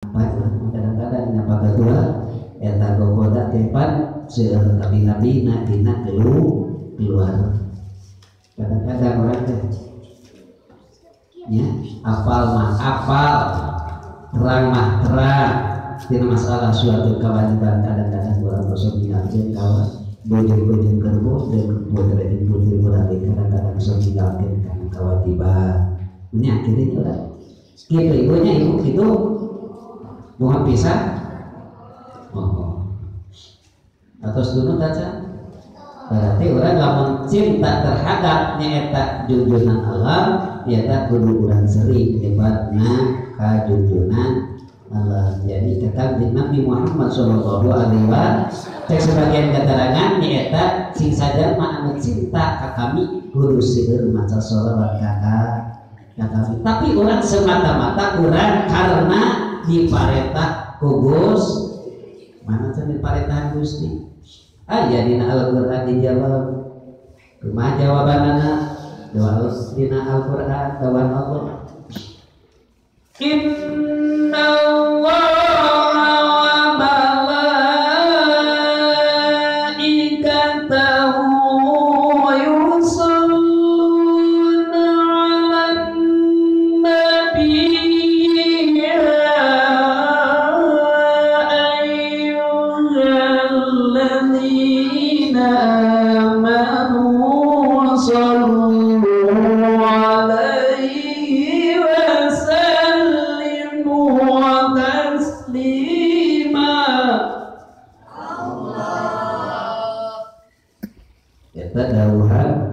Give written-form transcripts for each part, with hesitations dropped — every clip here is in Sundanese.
Kadang-kadang nyapa ketua eta gogoda teh pan seueur nabi-nabina dina keluar. Kadang-kadang orang teh nya apal mah apal, terang mah terang tina masalah suatu kewajiban. Kadang-kadang urang sok ninggalkeun kawan bojong-bojong kerbo dan putra urang kadang-kadang sok ninggalkeun kana kewajiban. Nya kitu urang kitu ibunya ibu kitu bukan pisah. Oh. Atos dulu taca. Berarti orang lamun cinta terhadap nyaeta junjunan alam, nyaeta kudu urang sering nyebatna ka junjunan alam. Jadi kata Nabi Muhammad sallallahu alaihi wasallam cek sebagian keterangan nyaeta sing sajalma anu cinta ka kami kudu seueur maca sholawat ka kami. Tapi orang semata-mata urang karena diparentah ku Gusti. Mana cenah diparentahan Gusti? Aya dina Al-Qur'an dijawab. Kumaha jawabanana? Doa dina Al-Qur'an dawuhan Allah. Inna Allaha wa malaikatahu yusholluna 'alan nabi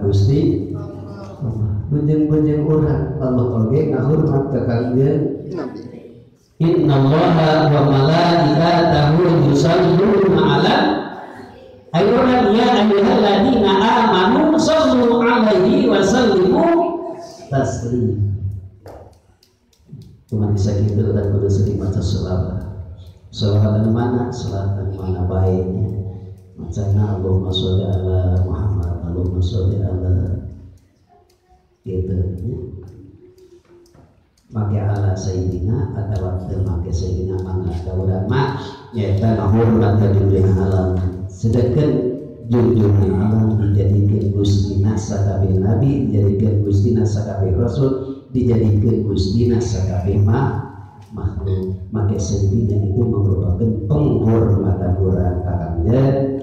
Gusti bujeng-bujeng urang Allah oge ngahormat ka Kangjeng Nabi. Innallaha wa malaikatahu yusholluna 'alan ayyuhal ya ayyuhalladzina amanu shallu 'alaihi wa sallimu taslima. Cuma bisa gitu urang kudu sering maca sholawat. Sholawat anu mana? Sholawat anu mana bae nya. Macana Allahumma sholli ala Muhammad, Allahumma sholli ala gitu nya. Make ala sayyidina atawa teu make sayyidina mangga ka urang mah nyaeta ngahormat ka junjungan alam. Sedengkeun junjungan alam dijadikeun gustina sakabeh nabi, dijadikeun gustina sakabeh rasul, dijadikeun gustina sakabeh makhluk. Make sayyidina itu merupakan penghormatan urang ka Kangjeng